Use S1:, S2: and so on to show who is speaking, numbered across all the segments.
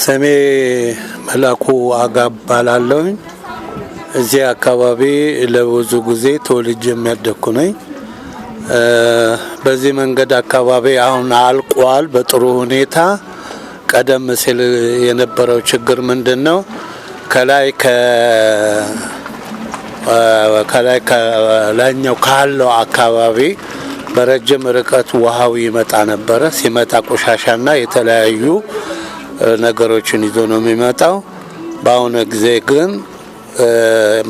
S1: ስሜ መላኩ አጋ እባላለሁኝ። እዚህ አካባቢ ለብዙ ጊዜ ተወልጄ የሚያደግኩ ነኝ። በዚህ መንገድ አካባቢ አሁን አልቋል በጥሩ ሁኔታ። ቀደም ሲል የነበረው ችግር ምንድን ነው? ከላይ ከላይኛው ካለው አካባቢ በረጅም ርቀት ውሃው ይመጣ ነበረ። ሲመጣ ቆሻሻና የተለያዩ ነገሮችን ይዞ ነው የሚመጣው። በአሁኑ ጊዜ ግን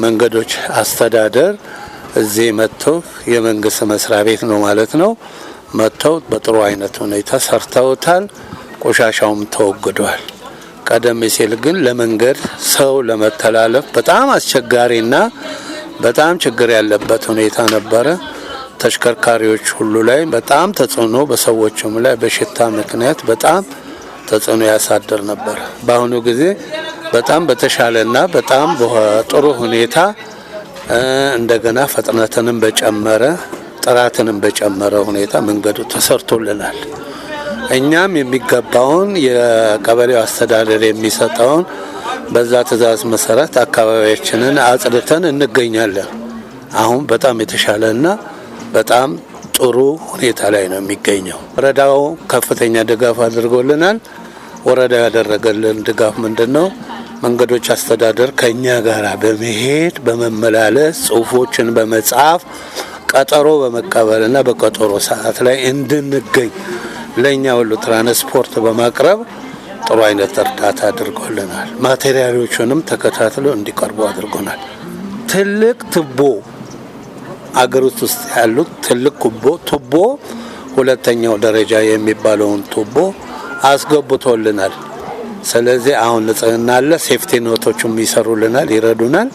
S1: መንገዶች አስተዳደር እዚህ መጥተው፣ የመንግስት መስሪያ ቤት ነው ማለት ነው፣ መጥተው በጥሩ አይነት ሁኔታ ሰርተውታል። ቆሻሻውም ተወግዷል። ቀደም ሲል ግን ለመንገድ ሰው ለመተላለፍ በጣም አስቸጋሪና በጣም ችግር ያለበት ሁኔታ ነበረ። ተሽከርካሪዎች ሁሉ ላይ በጣም ተጽዕኖ፣ በሰዎችም ላይ በሽታ ምክንያት በጣም ተጽዕኖ ያሳድር ነበር። በአሁኑ ጊዜ በጣም በተሻለና በጣም ጥሩ ሁኔታ እንደገና ፍጥነትንም በጨመረ፣ ጥራትንም በጨመረ ሁኔታ መንገዱ ተሰርቶልናል። እኛም የሚገባውን የቀበሌው አስተዳደር የሚሰጠውን በዛ ትዕዛዝ መሰረት አካባቢያችንን አጽድተን እንገኛለን። አሁን በጣም የተሻለና በጣም ጥሩ ሁኔታ ላይ ነው የሚገኘው። ወረዳው ከፍተኛ ድጋፍ አድርጎልናል። ወረዳው ያደረገልን ድጋፍ ምንድን ነው? መንገዶች አስተዳደር ከእኛ ጋር በመሄድ፣ በመመላለስ፣ ጽሁፎችን በመጻፍ፣ ቀጠሮ በመቀበልና በቀጠሮ ሰዓት ላይ እንድንገኝ ለእኛ ሁሉ ትራንስፖርት በማቅረብ ጥሩ አይነት እርዳታ አድርጎልናል። ማቴሪያሎቹንም ተከታትሎ እንዲቀርቡ አድርጎናል። ትልቅ ቱቦ፣ አገር ውስጥ ያሉት ትልቅ ቱቦ፣ ሁለተኛው ደረጃ የሚባለውን ቱቦ አስገብቶልናል። ስለዚህ አሁን ንጽህና አለ። ሴፍቲ ኖቶቹም ይሰሩልናል፣ ይረዱናል።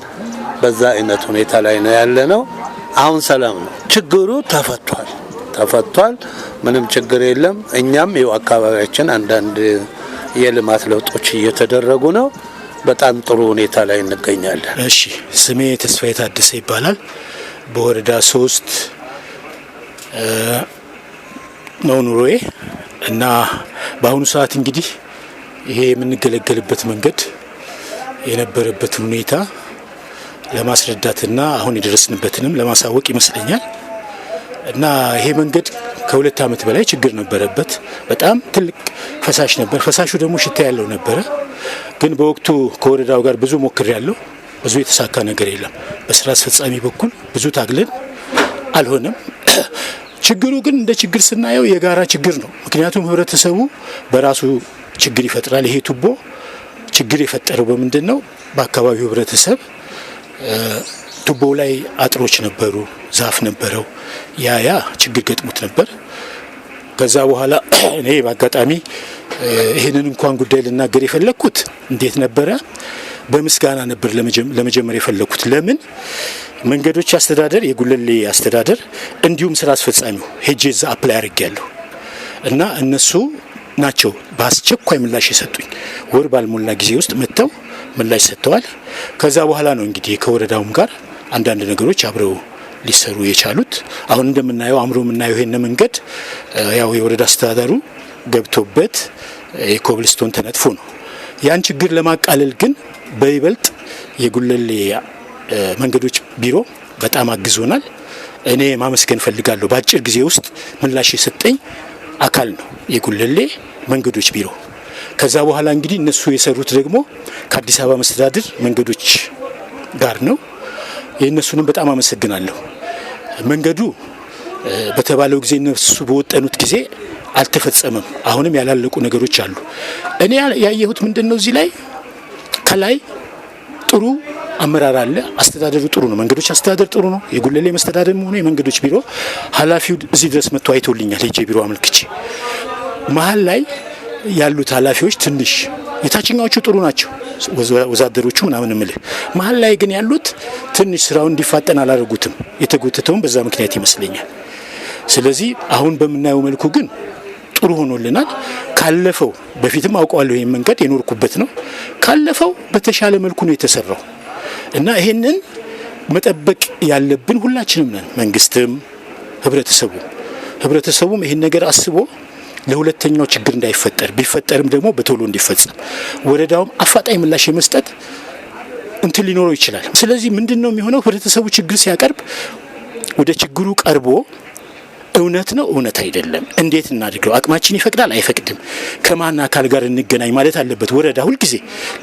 S1: በዛ አይነት ሁኔታ ላይ ነው ያለነው። አሁን ሰላም ነው። ችግሩ ተፈቷል፣ ተፈቷል። ምንም ችግር የለም። እኛም ይኸው አካባቢያችን አንዳንድ የልማት ለውጦች እየተደረጉ ነው። በጣም ጥሩ ሁኔታ ላይ እንገኛለን።
S2: እሺ፣ ስሜ ተስፋዬ ታደሰ ይባላል። በወረዳ 3 ነው ኑሮዬ እና በአሁኑ ሰዓት እንግዲህ ይሄ የምንገለገልበት መንገድ የነበረበትን ሁኔታ ለማስረዳትና አሁን የደረስንበትንም ለማሳወቅ ይመስለኛል። እና ይሄ መንገድ ከ2 ዓመት በላይ ችግር ነበረበት። በጣም ትልቅ ፈሳሽ ነበር። ፈሳሹ ደግሞ ሽታ ያለው ነበረ። ግን በወቅቱ ከወረዳው ጋር ብዙ ሞክሬያለሁ። ብዙ የተሳካ ነገር የለም። በስራ አስፈጻሚ በኩል ብዙ ታግለን አልሆነም። ችግሩ ግን እንደ ችግር ስናየው የጋራ ችግር ነው። ምክንያቱም ህብረተሰቡ በራሱ ችግር ይፈጥራል። ይሄ ቱቦ ችግር የፈጠረው በምንድን ነው? በአካባቢው ህብረተሰብ ቱቦ ላይ አጥሮች ነበሩ፣ ዛፍ ነበረው። ያ ችግር ገጥሞት ነበር። ከዛ በኋላ እኔ በአጋጣሚ ይህንን እንኳን ጉዳይ ልናገር የፈለግኩት እንዴት ነበረ? በምስጋና ነበር ለመጀመር የፈለግኩት። ለምን መንገዶች አስተዳደር፣ የጉለሌ አስተዳደር እንዲሁም ስራ አስፈጻሚው ሄጄ እዛ apply አድርጌያለሁ እና እነሱ ናቸው በአስቸኳይ ምላሽ የሰጡኝ። ወር ባልሞላ ጊዜ ውስጥ መጥተው ምላሽ ሰጥተዋል። ከዛ በኋላ ነው እንግዲህ ከወረዳውም ጋር አንዳንድ ነገሮች አብረው ሊሰሩ የቻሉት። አሁን እንደምናየው አምሮ የምናየው ይሄን መንገድ ያው የወረዳ አስተዳደሩ ገብቶበት የኮብልስቶን ተነጥፎ ነው። ያን ችግር ለማቃለል ግን በይበልጥ የጉለሌ መንገዶች ቢሮ በጣም አግዞናል። እኔ ማመስገን ፈልጋለሁ። በአጭር ጊዜ ውስጥ ምላሽ የሰጠኝ አካል ነው የጉለሌ መንገዶች ቢሮ። ከዛ በኋላ እንግዲህ እነሱ የሰሩት ደግሞ ከአዲስ አበባ መስተዳድር መንገዶች ጋር ነው። የእነሱንም በጣም አመሰግናለሁ። መንገዱ በተባለው ጊዜ፣ እነሱ በወጠኑት ጊዜ አልተፈጸመም። አሁንም ያላለቁ ነገሮች አሉ። እኔ ያየሁት ምንድን ነው፣ እዚህ ላይ ከላይ ጥሩ አመራር አለ። አስተዳደሩ ጥሩ ነው። መንገዶች አስተዳደር ጥሩ ነው። የጉለሌ መስተዳደር ሆነ የመንገዶች ቢሮ ኃላፊው እዚህ ድረስ መጥቶ አይቶልኛል። ሄጄ ቢሮ አመልክቼ። መሀል ላይ ያሉት ኃላፊዎች ትንሽ፣ የታችኛዎቹ ጥሩ ናቸው፣ ወዛደሮቹ ምናምን እምልህ፣ መሀል ላይ ግን ያሉት ትንሽ ስራውን እንዲፋጠን አላደረጉትም። የተጎተተውን በዛ ምክንያት ይመስለኛል። ስለዚህ አሁን በምናየው መልኩ ግን ጥሩ ሆኖልናል። ካለፈው፣ በፊትም አውቀዋለሁ፣ ይህን መንገድ የኖርኩበት ነው። ካለፈው በተሻለ መልኩ ነው የተሰራው እና ይሄንን መጠበቅ ያለብን ሁላችንም ነን፣ መንግስትም ህብረተሰቡ። ህብረተሰቡም ይህን ነገር አስቦ ለሁለተኛው ችግር እንዳይፈጠር፣ ቢፈጠርም ደግሞ በቶሎ እንዲፈጸም ወረዳውም አፋጣኝ ምላሽ የመስጠት እንትን ሊኖረው ይችላል። ስለዚህ ምንድን ነው የሚሆነው? ህብረተሰቡ ችግር ሲያቀርብ ወደ ችግሩ ቀርቦ እውነት ነው፣ እውነት አይደለም፣ እንዴት እናድርገው፣ አቅማችን ይፈቅዳል አይፈቅድም፣ ከማን አካል ጋር እንገናኝ ማለት አለበት ወረዳ ሁልጊዜ።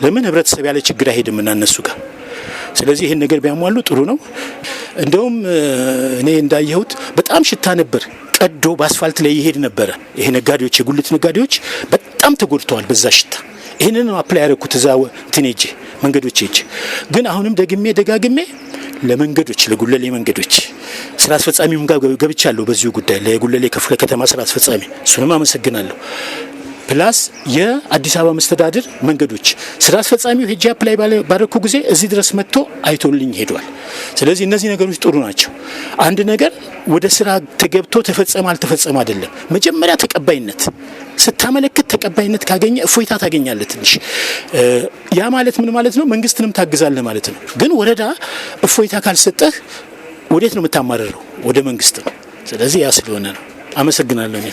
S2: ለምን ህብረተሰብ ያለ ችግር አይሄድም እና እነሱ ጋር። ስለዚህ ይህን ነገር ቢያሟሉ ጥሩ ነው። እንደውም እኔ እንዳየሁት በጣም ሽታ ነበር፣ ቀዶ በአስፋልት ላይ ይሄድ ነበረ። ይሄ ነጋዴዎች፣ የጉልት ነጋዴዎች በጣም ተጎድተዋል በዛ ሽታ። ይህንን ነው apply ያደረኩት እዛ እንትን ሄጄ፣ መንገዶች ሄጄ። ግን አሁንም ደግሜ ደጋግሜ ለመንገዶች፣ ለጉለሌ መንገዶች ስራ አስፈጻሚውም ጋር ገብቻለሁ በዚሁ ጉዳይ፣ ለጉለሌ ክፍለ ከተማ ስራ አስፈጻሚ፣ እሱንም አመሰግናለሁ። Plus የአዲስ አበባ መስተዳድር መንገዶች ስራ አስፈጻሚው ሄጄ apply ባደረኩ ጊዜ እዚህ ድረስ መጥቶ አይቶልኝ ሄዷል። ስለዚህ እነዚህ ነገሮች ጥሩ ናቸው። አንድ ነገር ወደ ስራ ተገብቶ ተፈጸመ አልተፈጸመ አይደለም። መጀመሪያ ተቀባይነት፣ ስታመለክት ተቀባይነት ካገኘ እፎይታ ታገኛለህ ትንሽ። ያ ማለት ምን ማለት ነው? መንግስትንም ታግዛለህ ማለት ነው። ግን ወረዳ እፎይታ ካልሰጠህ ወዴት ነው የምታማርረው? ወደ መንግስት ነው። ስለዚህ ያ ስለሆነ ነው። አመሰግናለሁ። እኔ።